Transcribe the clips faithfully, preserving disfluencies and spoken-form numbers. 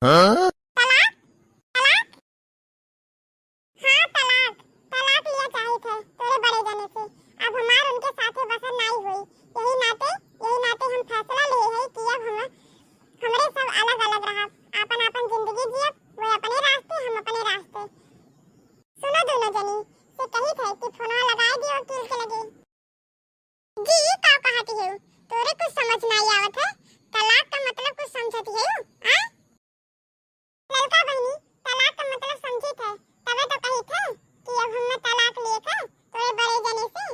हाँ? तलाक? तलाक? हाँ, तलाक। तलाक लिया चाहित है तोरे बड़े जने से। अब हमार उनके साथे बसर नाई होई। यही नाते, यही नाते हम फैसला ले है कि अब हम, हमरे सब अलग-अलग रहब, आपन-आपन जिंदगी जियब, वो अपने रास्ते, हम अपने रास्ते। सुनो दोनों जनी, से कहित है कि फोनवा लगाए दियो वकील के लगे। जी, ई का कहत हेउ? तोरे कुछ समझ नाई आवत है? तलाक का मतलब कुछ समझत हेउ? आय? ललका बहिनी, तलाक का मतलब समझित है, तबे तो कहित है कि अब हमें तलाक लिए थे तोरे बड़े जने से।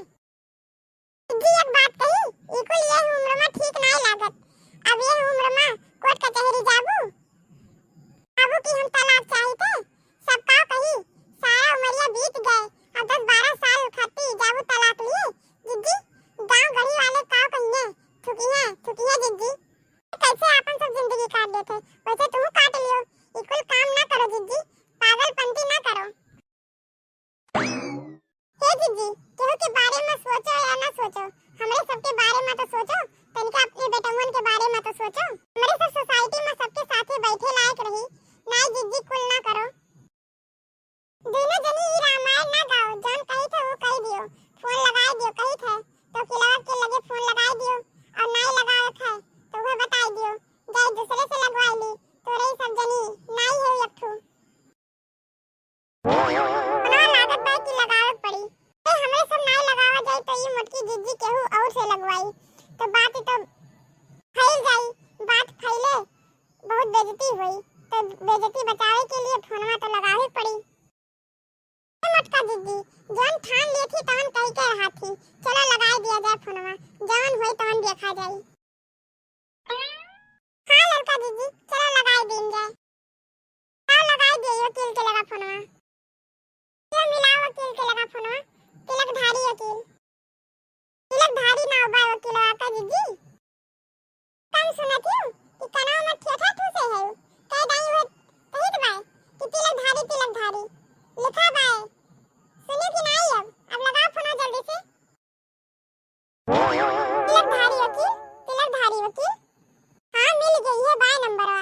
जी, एक बात कही, ई कुल ये उम्र में ठीक नाई लागत। अब ये उम्र में कोर्ट कचहरी जाबू? बाबू की हम तलाक चाहित है, सब का कही, सारा उमरिया बीत गए, अब दस बारह साल खातिर जाबू तलाक लिए। जिज्जी, गांव गढ़ी वाले का कहिए, थुकिए, थुकिए जिज्जी। कैसे आपन सब जिंदगी काट लेत है, वैसे तू काट लियो। ई कुल काम ना करो जिज्जी, पागलपंती ना करो। हे जिज्जी, केहू के बारे में सोचो या ना सोचो, हमरे सबके बारे में तो सोचो, तनिका अपने बेटउन के बारे में तो सोचो। हमरे सब सोसाइटी में सबके साथे बैठे लायक रही। नाई जिज्जी, कुल ना करो। दोनों जनी ई रामायण ना गाओ, जौन कही थे वो कही दियो, फोन लगाए दियो, कही थे तो किलवा के लगे फोन लगाए दियो, और नाई लगावत है तो वह बताई दियो, जाए दूसरे से लगवाई ली, तोरे ई सब जनी नाई है एक ठू। हमरा लागत बा कि लगावे के पड़ी। ए, हमरे सब नाई लगावा जाई तो ई मोटकी जिज्जी केहू और से लगवाई। तो बात तो फैल जाई, बात फैले, बहुत बेइज्जती होई। तो बेइज्जती बचावे के लिए फोनवा तो लगावे के पड़ी। ए मोटका जिज्जी, जौन ठान लिए थी तवन कही के रहा थी। चलो लगाई दिया जाए फोनवा, जौन होई तवन देखा जाई। हाँ ललका जिज्जी, चलो लगाई दीन जाए। आओ लगाई दियो वकील के लगा फोनवा। ये मिलाओ वकील के लगा फोनवा। तिलकधारी वकील। तिलकधारी नाव बा वकीलवा का जिज्जी। कान सुनत हूँ कि कनवा में ठेठा ठूसे है। कह दाई हुए कहित बाय कि तिलकधारी, तिलकधारी लिखा बाय। सुनियो कि नाई अब, अब लगाओ फोनवा जल्दी से। तिलकधारी वकील, तिलकधारी वकील। हाँ, मिल गई है बाय नंबरवा।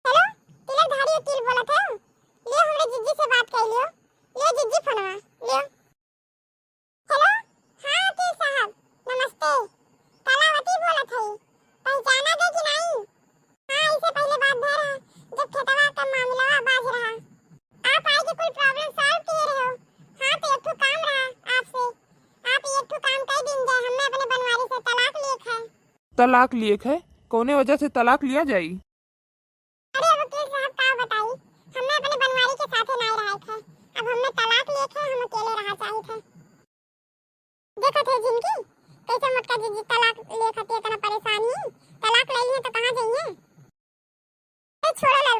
हेलो, तिलकधारी वकील बोलत है? लियो, हमरे जिज्जी से बात कर लियो। लियो जिज्जी फोनवा, लियो। हेलो, हाँ वकील साहब, नमस्ते। कलावती बोलत है, पहचाना गए कि नहीं? हाँ, इससे पहले बात भय रहा, जब खेतवा का मामला बाज रहा। आप आए के कुल problem solve किए रहे हो। हाँ, तो एक ठो काम रहा आपसे। आप एक ठो काम कर दीन जाए, हमने अपने बनवारी से तलाक लिए है। तलाक लिए है? कौने वजह से तलाक लिया जाई? अरे वकील साहब, का बताई, हमने अपने बनवारी के साथे नाई रहा है। अब हमने तलाक लिए है, हम अकेले रहा चाहिए थे। देखत है जिनकी, कैसे मोटका जिज्जी तलाक ले खातिर इतना परेशान ही। तलाक ले लिए तो कहाँ जाइए? ए, छोड़ो ना